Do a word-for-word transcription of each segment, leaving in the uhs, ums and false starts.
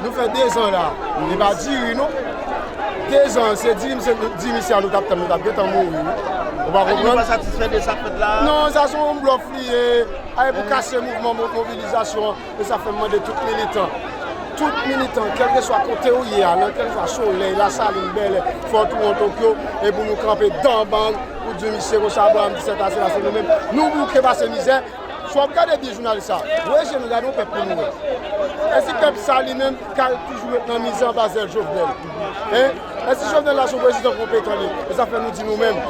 Nou fè dezan la, e pa diri non. Dezan, se diri, se diri misye a nou t ap tann, nou t ap gentan mouri wi. Ou pa konprann? Sa di nou pa satisfè de sa k fèt la? Non, sa se yon blòf li ye. A, e pou kase mouvman mo-, mobilizasyon an. E sa fè m mande tout militan, tout militan, kèlkeswa kote ou ye a, nan kèlkeswa Solèy, Lasalin, Bèlè, Fò Toulon, Tokyo, e pou nou kanpe dan bang, pou di misye konsa, bon, m di sèt ase la, se nou menm. Nou bouke pase mizè. Si w ap gade byen jounalis sa, voye je nou gade yon pèp pou nou wè. Èske pèp sa li menm k al toujou ret nan mizè anba zèl Jovenel? Hein? Èske Jovenel la se yon prezidan konpetan li? E sa fè nou di nou menm,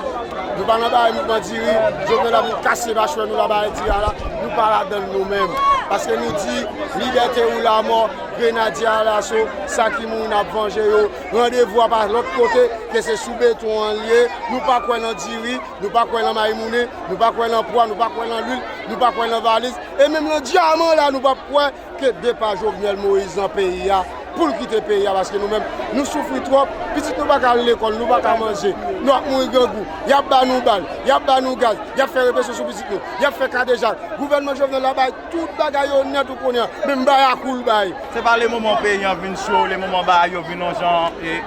nou pa nan bagay mouvman diri, Jovenel ap vin kase machwè nou la, bagay diri a la, nou pa ladan l nou menm. Paske nou di, libète ou lamò, grenadye alaso, sa ki mouri n ap vanje yo, randevou a pa lòt kote ke se sou beton an l ye, nou pa kwè nan diri, nou pa kwè nan maymoune, nou pa kwè nan pwa, nou pa kwè nan lwil, nou pa kwè nan valiz, e menm nan dyaman la nou p ap kwè ke depa Jovenel Moïse nan peyi a, pou l kite peyi a, paske nou menm, nou soufri twòp, pitit nou pa ka al lekòl, nou pa ka manje, nou ap mouri grangou, y ap ba nou bal, y ap ba nou gaz, y ap fè represyon sou pitit nou, y ap fè kadejak. Gouvènman Jovenel la bay tout bagay yo nèt ou konnen an, menm bayakou l bay. Se pa le moman peyi an vin cho, le moman bagay yo vin yon jan, e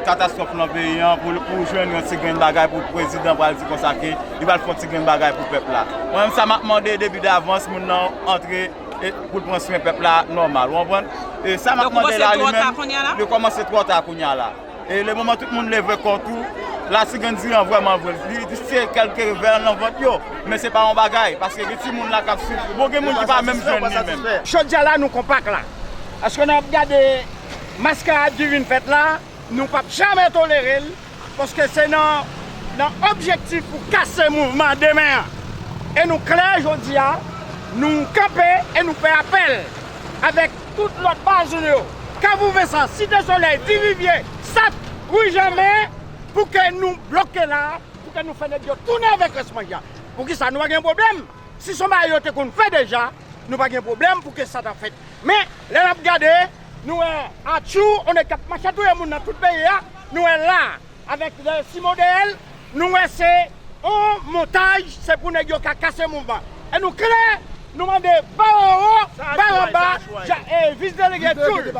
katastwòf nan peyi an, pou, pou jwenn yon ti grenn bagay pou prezidan pral di konsa ke li pral fè yon ti grenn bagay pou pèp la. Mwen menm sa m ap mande depi davans, moun nan antre e pou l pran swen pèp la nòmal, ou konprann? E sa m ap mande la, li menm, li kòmanse twò ta kounye a la. E le moman tout moun leve kò tou, la si gen diri an vrèman vre, li, li se kèlke vè nan vant yo, men se pa yon bagay, paske gen timoun la k ap soufri. Bon, gen moun ki pa menm jwenn li menm. Jodi a la, nou konpak la. Paske n ap gade maskarad ki vin fèt la, nou p ap janmen tolere l, paske se nan, nan objektif pou kase mouvman demen an. E nou klè jodi a, nou kanpe e nou fè apèl avèk tout lòt baz nou yo, Kafou Vensan, Site Solèy, Ti Rivye, Sat, Ri Jamen, pou ke nou bloke la, pou ke nou fè nèg yo tounen avèk rès manje a. Poukisa nou pa gen pwoblèm? Si se yon bagay yo te konn fè deja, nou pa gen pwoblèm pou ke sa ta fèt. Men, lè n ap gade, nou wè atchou, on nèg k ap mache touye moun nan tout peyi a, nou wè la, avèk, e, Simon dèyè l, nou wè se yon montaj, se pou nèg yo ka kase mouvman. E nou klè, nou mande Baranwo, Baranba, ja, e, vis delege Djoul,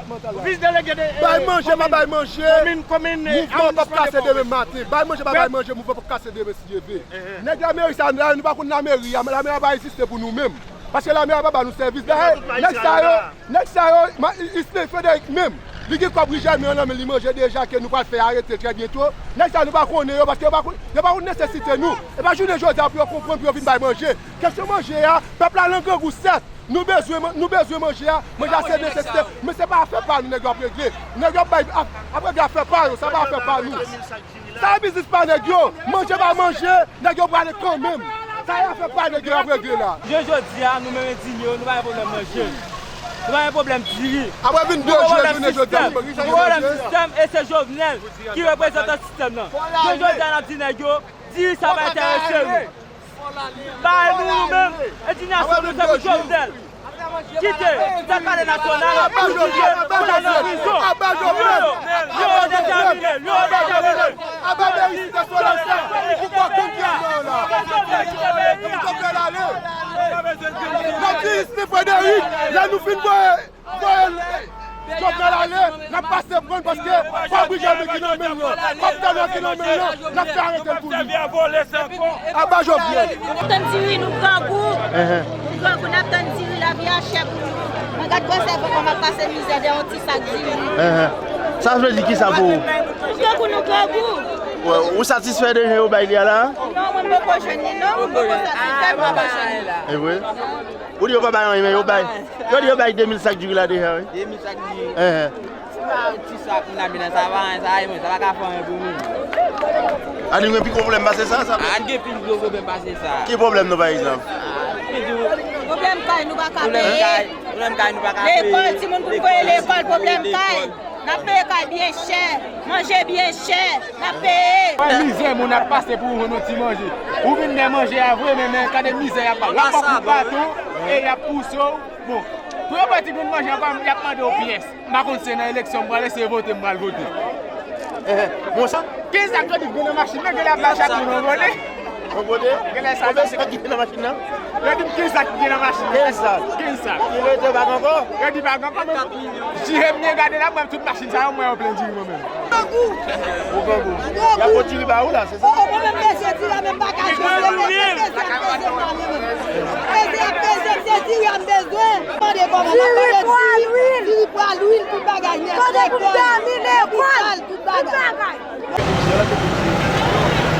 vis delege de, e, bay manje, pa bay manje, komin, komin, e, mouvman p ap kase demen maten. Bay manje, pa bay manje, mouvman p ap kase demen si Dye vle. Nèg lameri sa, nou pa konn lameri a, lameri a pa egziste pou nou menm. Paske lamè a pa ba nou sèvis. Dayè, nèg sa yo, nèg sa yo, ma, i, i, Frederick menm, li gen kòb Ri Jamen an nan men li, manje deja ke nou pral fè arete trè byento. Nèg sa yo nou pa konnen yo, paske yo pa konn, yo pa konn nesesite nou. E pa jounen jodi a pou yo konprann, pou yo vin bay manje. Kesyon manje a, pèp la nan grangou sèt. Nou bezwen man-, nou bezwen manje a, manje a se nesesite. Men se pa afè pa nou nèg yo ap regle. Nèg yo ap bay, ap, ap regle afè pa yo, sa pa afè pa nou. Sa e biznis pa nèg yo. Manje pa manje, nèg yo prale kanmenm. Sa y ap fè pa nèg yo ap regle la. Jounen jodi a, nou menm endinye yo, nou pa gen pwoblèm manje. Nou pa gen pwoblèm diri. Apre vin de je jounen jodi a, nou gen pwoblèm sistèm e se Jovenel ki reprezantan sistèm nan. Jounen jodi a, n ap di nèg yo, diri sa pa enterese nou. Bay nou, nou menm, endinasyon nou se pou Jovenel. Kite, kite palè nasyonal pou Jovenel, pou l al nan prizon. Yo, yo, yo detèmine, yo detèmine. Aba Meri Site Solèy, se pou pouvwa gang ki anndan yo la. Jovenel ale. N ap di Steve Frédéric, lè nou fin voye, voye Jovenel ale, n ap pase pran l paske Fabrice Germain ki nan men l lan, kòb Tanò ki nan men l lan, n ap fè arete l pou li. Aba Jovenel. N ap tann diri, nou grangou. Nou grangou, n ap tann diri, lavi a chè pou nou. Mwen gad gwosè kòman m ap pase mizè dèyè yon ti sak diri. Sa vle di kisa pou ou? Tankou nou grangou. Ou satisfè de jan yo bay li a la? Non, mwen m poko jwenn li non, m poko satisfè, m poko jwenn li. E vre? Ou di yo pa bay anyen, men yo bay. Yo di yo bay de mil sak diri la deja, wi. De mil sak diri. Ti sak moun ap vin nan sa pa anyen, sa, e mwen, sa pa ka fè anyen pou nou. A di gen pi gwo pwoblèm pase sa, sa. A di gen pi gwo pwoblèm pase sa. Ki pwoblèm nou, pa egzanp? Pwoblèm kay nou pa ka peye. Pwoblèm kay nou pa ka peye. Lekòl, timoun pou voye lekòl, pwoblèm kay. N ap peye kay byen chè, manje byen chè, n ap peye. Wè mizè moun ap pase pou jwenn yon ti manje. Ou vin dèyè manje a vre, men, men gade mizè y ap pase. Y ap ba w kout baton e y ap pouse w. Bon, pou yo ba ti grenn manje ankò, y ap mande w pyès. M pa konn si se nan eleksyon m prale, se vote m pral vote. Bon, sa? Kenz sak yo di k gen nan machin nan, genlè ap ba chak moun yon gode. Yon gode? Genlè sa. Konbyen sak ki gen nan machin nan? Yo di m kenz sak ki gen nan machin nan. Kenz sak? Kenz sak. Ki rete bak ankò? Yo di bak ankò, men jire m byen gade la, m wè tout machin sa yo, m wè yo plen diri mwen menm. Ou grangou. Y ap pot diri ba ou la, se sa? Oh, mwen menm bezwen diri a, menm pa ka jwenn. Mwen bezwen, bezwen, bezwen, mwen menm. Bezwen, bezwen, se diri a m bezwen. Mande kòman m ap mande diri, diri pwa lwil, tout bagay nèt, lekòl.